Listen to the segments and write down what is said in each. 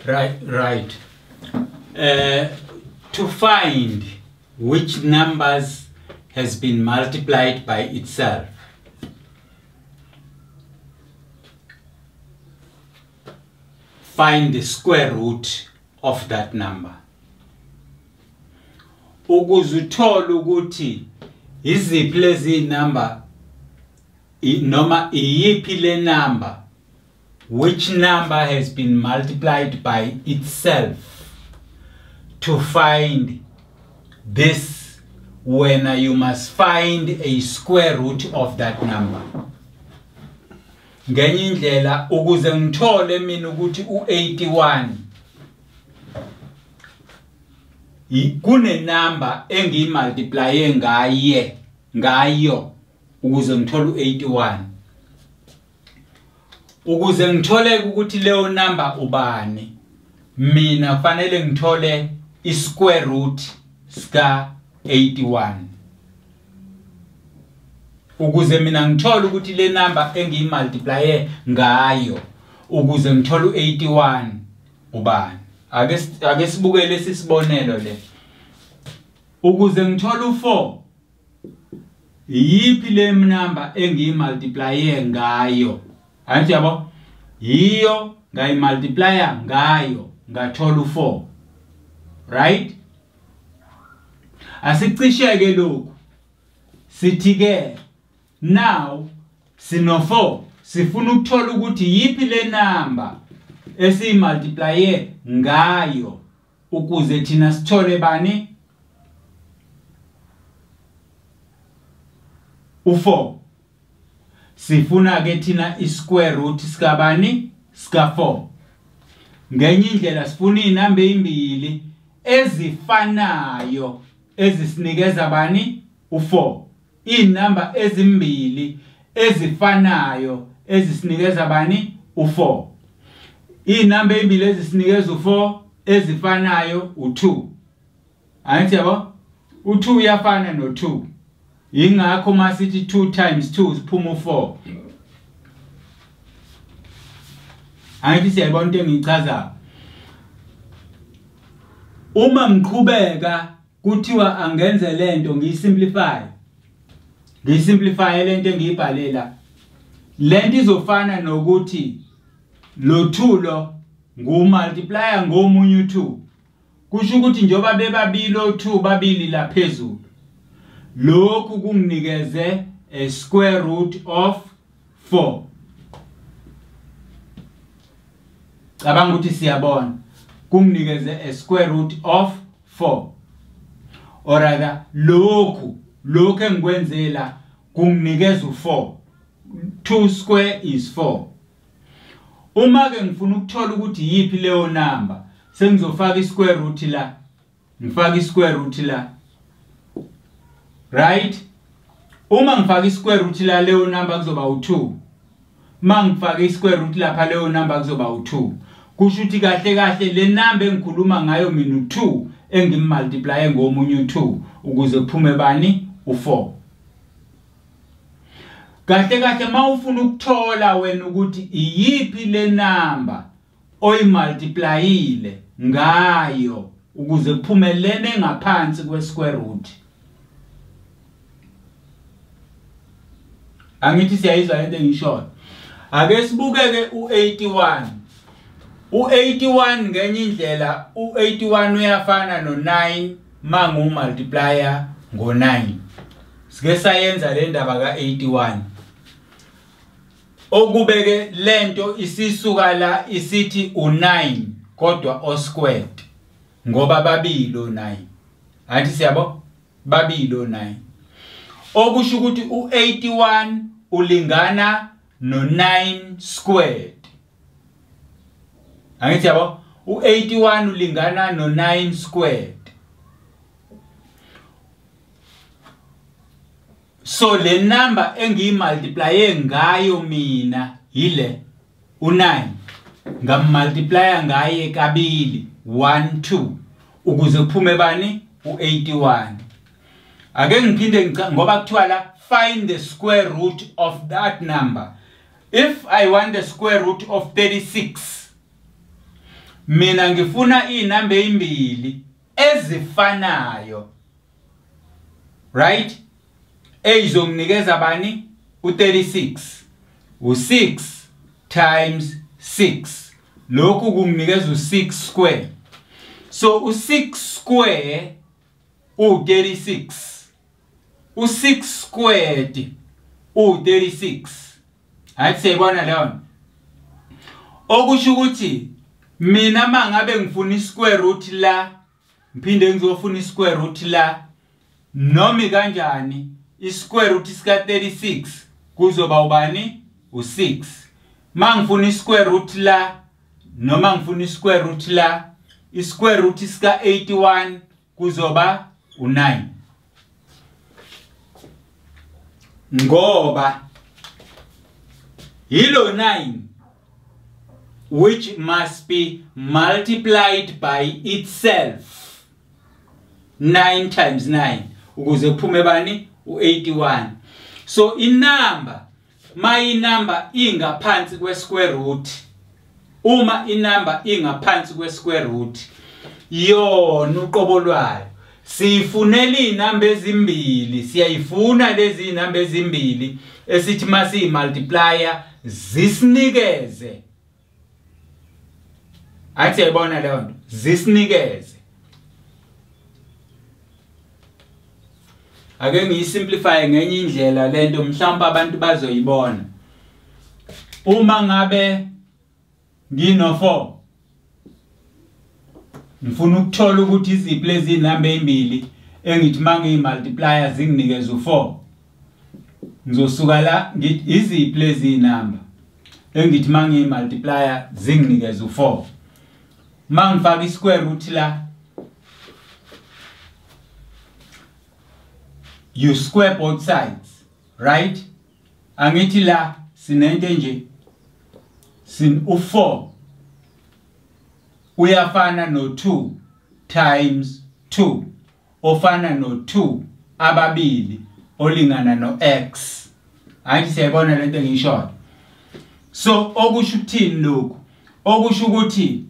Right. To find which numbers has been multiplied by itself. Find the square root of that number. Ukuze uthole ukuthi iziphi lezi number noma iyiphi le number, which number has been multiplied by itself, to find this, when you must find a square root of that number. Ngenye indlela, ukuze ngithole mina ukuthi u81 kune number engiyimultiplye ngaye ngayo ukuze ngithole u81. Ukuze ngithole ukuthi leyo number ubani, mina kufanele ngithole i square root sika 81. Ukuze mina ngithole ukuthi le number engiyimultiplye ngayo ukuze ngithole u81 ubani. Ake sibuke lesi sibonelo le. Ukuze ngithole u4, iyiphi le number engiyimultiplye ngayo? Angithi yabo, yiyo ngayimultiplya ngayo ngathola u4. Right? Asicisheke lokhu. Sithi ke now sino 4, sifuna ukuthola ukuthi yipi le number esiyimultiplye ngayo ukuze thina sithole bani u4. Sifuna ke thina i square root sika bani, sika 4. Ngenye indlela sifuna inamba ezimbili ezifanayo ezisinikeza bani u4. Inamba ezimbili ezifanayo ezisinikeza bani u4. Inamba ezimbili ezisinikeza u4 ezifanayo u2. Angithi yabo, u2 uyafana no2. Ingakho masithi 2 times 2 siphuma u4. Angithi siyayibona into engiyichazayo. Uma ngiqhubeka kuthiwa angenze lento ngiyisimplify. Ngiyisimplify lento engiyibhalela. Lento izofana nokuthi lo 2 lo ngumultiplier ngomunye u2. Kusho ukuthi njoba bebabili o2 babili la phezulu. Lokhu kunginikeze a square root of 4. Cabanga ukuthi siyabona. Kunginikeze a square root of 4. Or rather lokhu engikwenzela kunginikeza u4. 2 square is 4. Uma ke ngifuna ukuthola ukuthi yipi leyo number, sengizofaka i square root la. Ngifaka i square root la. Right? Uma ngifaka i square root la, leyo number kuzoba u2. Uma ngifaka i square root lapha, leyo number kuzoba u2. Kusho ukuthi kahle kahle le number engikhuluma ngayo mina u2 engimultiply ngomunye u2 ukuze kuphume bani u4. Kahle kahle mawufuna ukuthola wena ukuthi iyiphi le number oyimultiplyile ngayo ukuze kuphume lena ngaphansi kwe square root. Angithi siyayizwa lento engishoyo. Ake sibukeke u81. U81 ngenye indlela u81 uyafana no9 mangu multiplier ngo9. Sike sayenza le ndaba ka81. Okubeke lento isisuka la isithi u9 kodwa o squared ngoba babili o9. Angithi siyabo, babili o9. Okusho ukuthi u81 ulingana no9 squared. Angithi yabo, u81 ulingana no9 squared. So le number engiyimultiplye ngayo mina yile u9. Ngamultiplya ngaye kabili 1 2 ukuze kuphume bani u81. Ake ngiphinde ngoba kuthiwa la find the square root of that number. If I want the square root of 36, Mina ngifuna inamba ezimbili ezifanayo, right? Eyizonginikeza bani? U36. U6 times 6. Lokhu kunginikeza u6 square. So u6 square u36. U6 squared u36. Hayi, siyayibona leyo. Okusho ukuthi mina mangabe ngifuna isquare root la, ngiphinde ngizofuna isquare root la, noma kanjani isquare root sika 36 kuzoba ubani? U6. Mangifuna isquare root la noma ngifuna isquare root la, isquare root sika 81 kuzoba u9. Ngoba yilo 9 which must be multiplied by itself 9 times 9 ukuze kuphume bani? U81. So inumber, my number ingaphansi kwe square root, uma inumber ingaphansi kwe square root yona uqobo lwayo siyifunela inamba ezimbili, siyayifuna lezi inamba ezimbili esithi masi multiplier zisinikeze. Athi yayibona leyo nto, zisinikeze. Ake ngiyisimplify ngenye indlela lento, mhlawumbe abantu bazoyibona. Uma ngabe ngino 4 ngifuna ukuthola ukuthi iziphi lezi inamba ezimbili engithi mangiyimultiplier zinginikeza u4, ngizosuka la ngithi iziphi lezi inamba engithi mangiyimultiplier zinginikeza u4. Mangifaka isquare root la, you square both sides, right? Angithi la sinento nje, sin u4 uyafana no 2 times 2 ofana no 2 ababili olingana no x. Angithi siyayibona lento engiyishoyo. So okusho ukuthini lokhu? Okusho ukuthi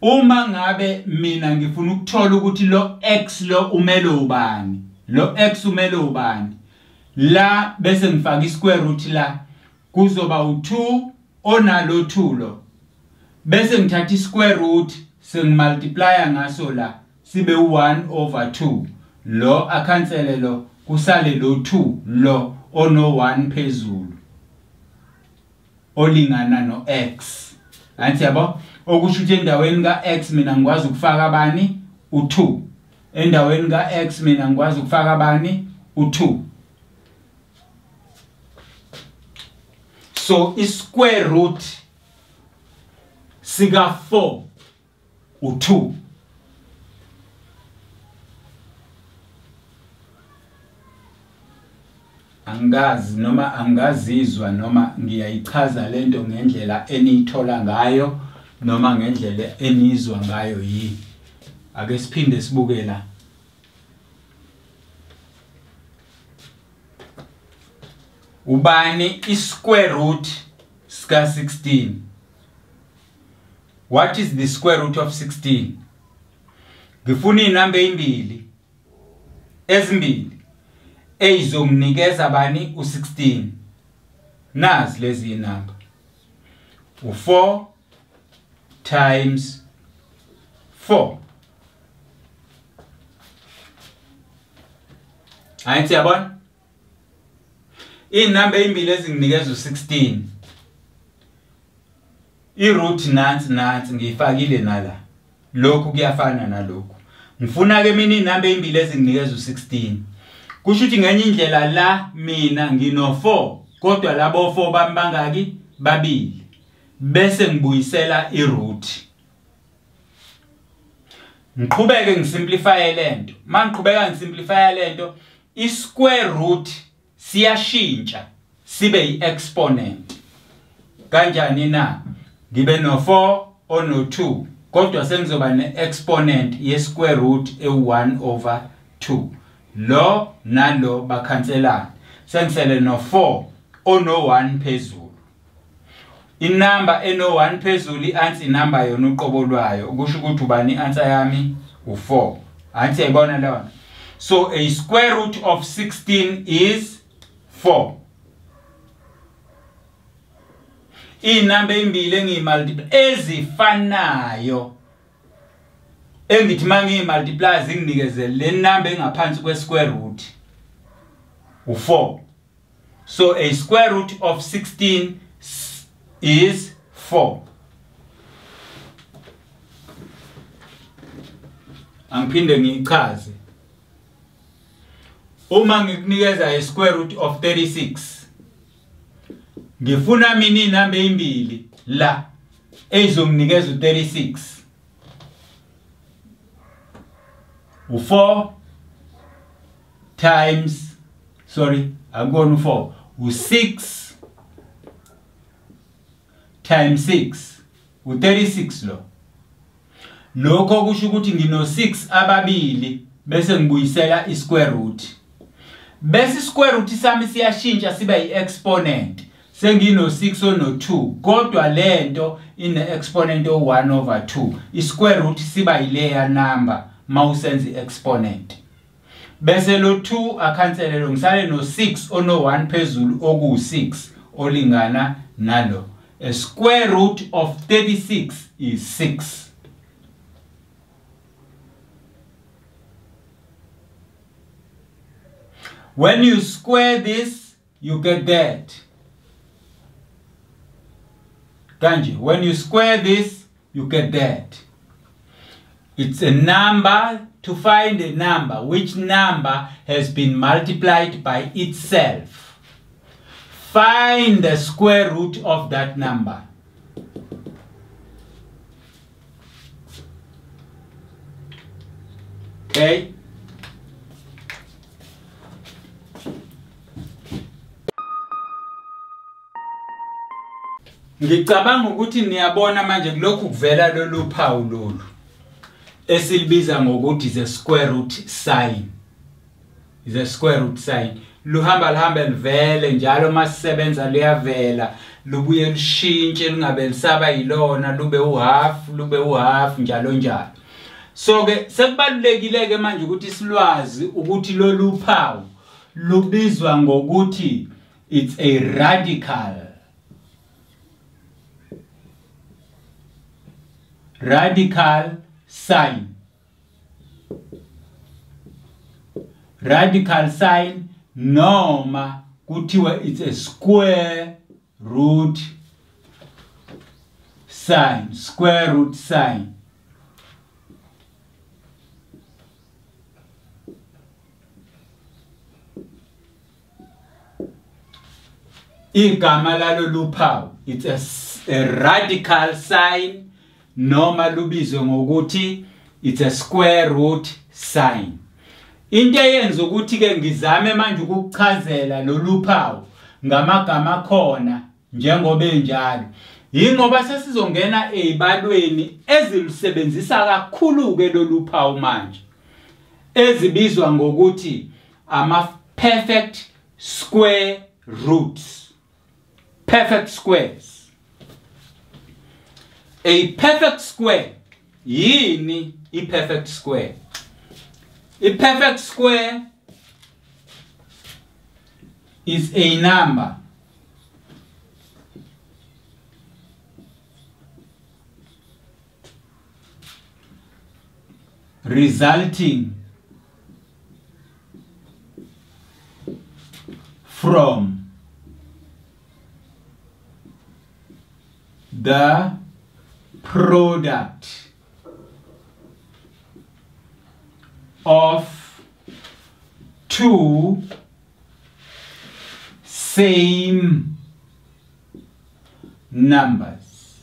uma ngabe mina ngifuna ukuthola ukuthi lo x lo umele ubani, lo x umele ubani, la bese ngifaka isquare root la kuzoba u2 onalo 2 lo, bese ngithatha isquare root sengimultiplya ngaso la sibe u1/2, lo akhansele lo, kusale lo 2 lo ono 1 phezulu olingana no x. Angithi yabo, okusho ukuthi endaweni ka x mina ngikwazi ukufaka bani? U2. Endaweni ka x mina ngikwazi ukufaka bani? U2. So isquare root sika 4 u2. Angazi noma angazizwa noma ngiyayichaza lento ngendlela eniyithola ngayo noma ngendlela enizwa ngayo yini. Ake siphinde sibuke la. Ubani isquare root sika 16? What is the square root of 16? Ngifuna inamba ezimbili ezimbili eyizonginikeza bani? U16. Nazi lezi inamba, u4 times 4. Angithi yabona inamba ezimbili ezinginikeza u16, iroot nansi nansi ngiyifakile nala, lokhu kuyafana nalokhu. Ngifuna ke mina inamba ezimbili ezinginikeza u16. Kusho ukuthi ngenye indlela la mina ngino 4 kodwa labo 4 bami bangaki? Babili. Bese ngibuyisela iroot. Ngiqhubeke ngisimplify lento. Mangiqhubeka ngisimplify lento, isquare root siyashintsha sibe iexponent. Kanjani na? Ngibe no 4 ono 2 kodwa sengizoba neexponent ye square root e1/2. Lo nalo bakhanselana, sengisele no 4 ono 1 phezulu. Inamba eno-1 phezulu i-answer inamba yona uqobo lwayo, kusho ukuthi ubani i-answer yami? U4. Anti yayibona leyo. So a square root of 16 is 4. Inamba ezimbili engiyimultiply ezifanayo engithi mangiyimultiply zinginikeze le number engaphansi kwe square root u4. So a square root of 16 is 4. Angiphinde ngiyichaze. Uma ngikunikeza a square root of 36, ngifuna mina inamba ezimbili la ezonginikeza u36. U4 times, sorry, akukona u4, u6 times 6, u36 lo. Lokho kusho ukuthi ngino 6 ababili bese ngibuyisela i square root. Bese square root sami siyashintsha siba i-exponent. Sengino 6 ono 2, kodwa lento ine exponent o 1/2. I square root siba ileya number mawusenza i-exponent. Bese lo 2 akhansele lo, ngisale no 6 ono 1 phezulu oku 6 olingana nalo. A square root of 36 is 6. When you square this, you get that. Kanji, when you square this, you get that. It's a number. To find a number, which number has been multiplied by itself. Find the square root of that number. Okay? Ngicabanga ukuthi niyabona manje kulokhu kuvela lolu phawu lolu esilibiza ngokuthi the square root sign. The square root sign luhamba luhambe livele njalo masisebenza liyavela, lubuye lushintshe lungabe lisaba yilona, lube uhalf, lube uhalf njalo njalo. So ke sekubalulekile ke manje ukuthi silwazi ukuthi lolu phawu lubizwa ngokuthi it's a radical. Radical sign. Radical sign noma kuthiwa it's a square root sign. Square root sign. Igama lalo luphawu, it's a radical sign noma lubizwe ngokuthi it's a square root sign. Into eyenza ukuthi ke ngizame manje ukukuchazela lolu phawu ngamagama khona njengoba enjalo, yingoba sesizongena ezibalweni ezilusebenzisa kakhulu ke lolu phawu manje, ezibizwa ngokuthi ama perfect square roots. Perfect squares. A perfect square. Yini i perfect square? A perfect square is a number resulting from the product of two same numbers.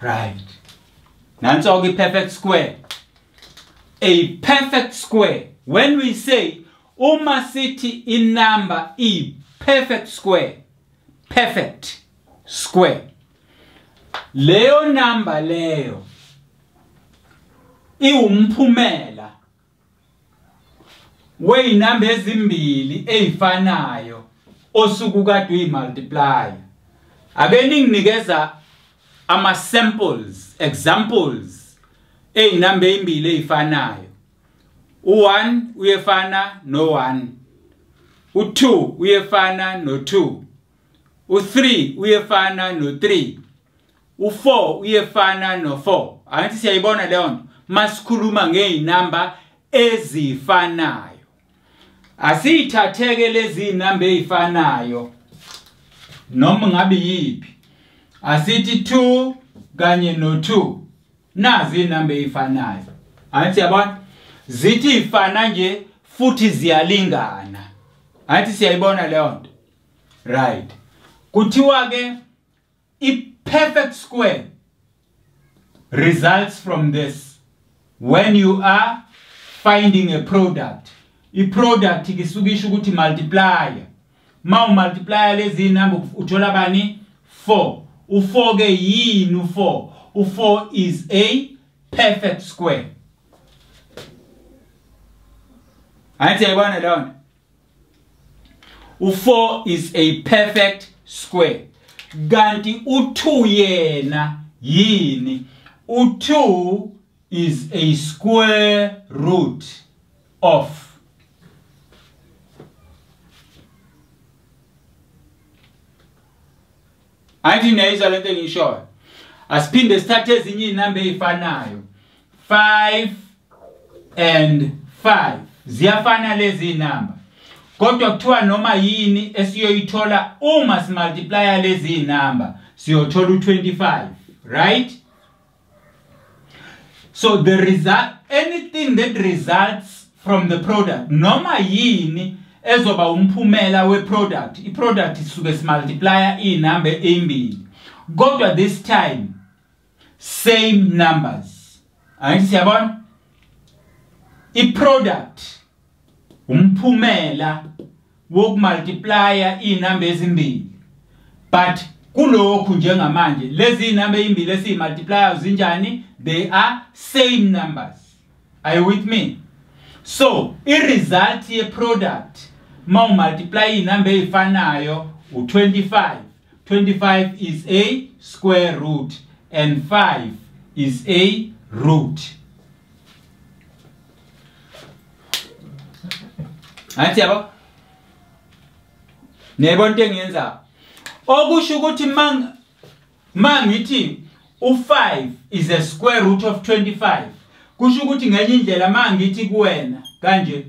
Right. Nanso perfect square. A perfect square. When we say uma sithi in number e perfect square, perfect square, leyo number leyo iwumphumela weyinamba ezimbili ezifanayo osuku kade uyimultiply. Ake ninginikeza ama samples, examples ezinamba ezimbili ezifanayo. U1 uyefana no1, u2 uyefana no2, u3 uyefana no3, u4 uyefana no4. Angithi siyayibona leyo nto masikhuluma ngeinamba ezifanayo. Asiyithatheke lezi inamba ezifanayo noma ngabe yipi. Asithi 2 kanye no2, nazi inamba ezifanayo. Angithi yabona zithi ifana nje futhi ziyalingana. Angithi siyayibona leyo nto. Right. Kuthiwa ke i perfect square results from this when you are finding a product. I product isuke isho ukuthi multiply. Ma umultiply lezi number uthola bani? 4. U4 ke yini u4? U4 is a perfect square. Angithi yayibona leyo nto. U4 is a perfect square. Kanti u2 yena yini? U2 is a square root of. Angithi niyayizwa lento engishoyo. Asiphinde sithathe ezinye izinamba ezifanayo. 5 and 5 ziyafana lezi inamba. Kodwa kuthiwa noma yini esiyoyithola uma simultiplya lezi inamba siyothola u25, right? So the result, anything that results from the product, noma yini ezoba umphumela we-product, i-product isuke simultiplya inamba ezimbili. Kodwa this time same numbers. Angithi siyabona? I-product umphumela wokumultiplya inamba ezimbili. But kulokhu njengamanje lezi inamba ezimbili esizimultiplya zinjani? They are same numbers. Are you with me? So i-result ye-product ma umultiply inamba ezifanayo u25. 25 is a square root and 5 is a root. Angithi yabo? Niyayibona into engiyenzayo? Okusho ukuthi mangithi u5 is a square root of 25, kusho ukuthi ngenye indlela mangithi kuwena kanje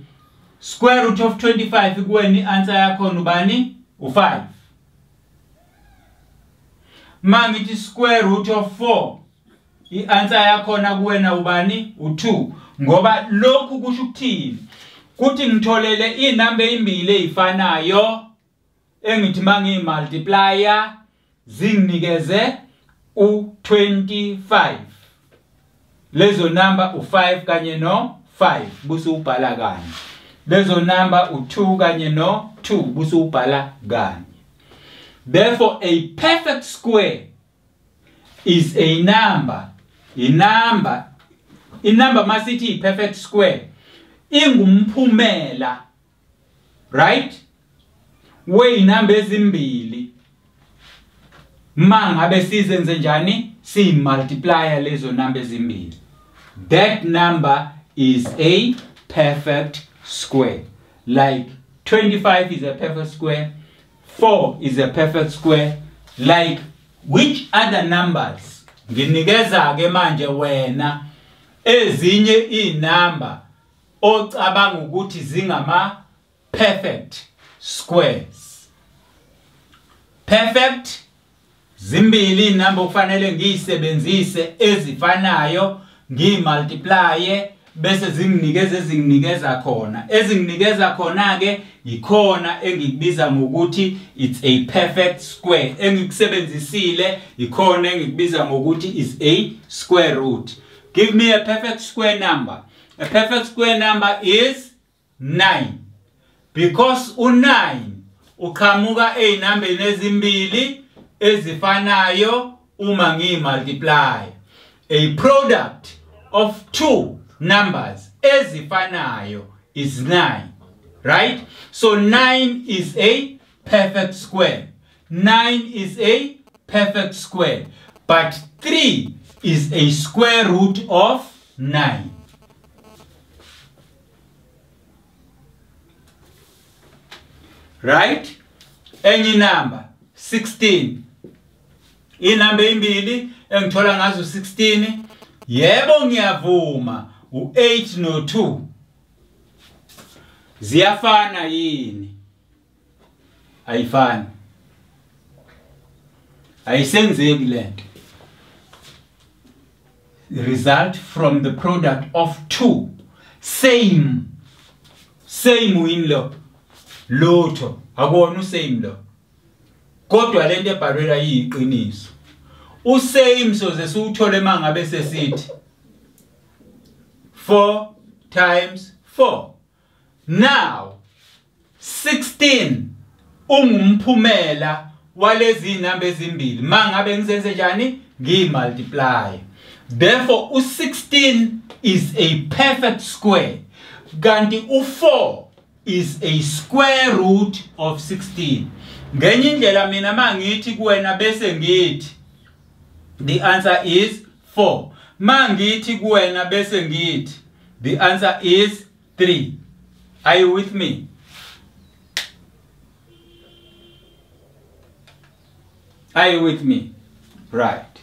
square root of 25 kuwena i-answer yakhona ubani? U5. Mangithi square root of 4 i-answer yakhona kuwena ubani? U2. Ngoba lokhu kusho ukuthini? Kuthi ngitholele inamba ezimbili ezifanayo engithi mangiyimultiplya zinginikeze u25. Lezo number u5 kanye no5 bese ubhala kanye. Lezo number u2 kanye no2 bese ubhala kanye. Therefore a perfect square is a number. Inumber masithi perfect square ingumphumela, right, weyinamba ezimbili mangabe sizenze njani? Simultiplya lezo namba ezimbili. That number is a perfect square. Like 25 is a perfect square, 4 is a perfect square. Like which other numbers? Nginikeza ke manje wena ezinye inamba ocabanga ukuthi zingama perfect squares. Perfect zimbili inamba okufanele ngiyisebenzise ezifanayo, ngiyimultiplye bese zinginikeza ezinginikeza khona. Ezinginikeza khona ke ikhona engikubiza ngokuthi it's a perfect square. Engikusebenzisile ikhona engikubiza ngokuthi is a square root. Give me a perfect square number. A perfect square number is 9. Because u9 uqhamuka ezinambeni ezimbili ezifanayo uma ngiyimultiply. A product of two numbers ezifanayo is 9, right? So 9 is a perfect square. 9 is a perfect square, but 3 is a square root of 9. Right? Enye number 16. Inamba ezimbili engithola ngazo 16, yebo ngiyavuma u8 no2 ziyafana yini? Ayifani. Ayisenzeki lento. Result from the product of 2. Same. Same win lo. Lutho. Akuwona usame lo. Kodwa lento ebhalwe iyiqiniso. Usame soze siwuthole mangabe sesithi 4 times 4. Now 16 ungumphumela walezi inamba ezimbili. Mangabe ngizenze njani? Ngimultiply. Therefore u16 is a perfect square. Kanti u4 is a square root of 16. Ngenye indlela mina mangithi kuwena bese ngithi the answer is 4. Mangithi kuwena bese ngithi the answer is 3. Are you with me? Are you with me? Right.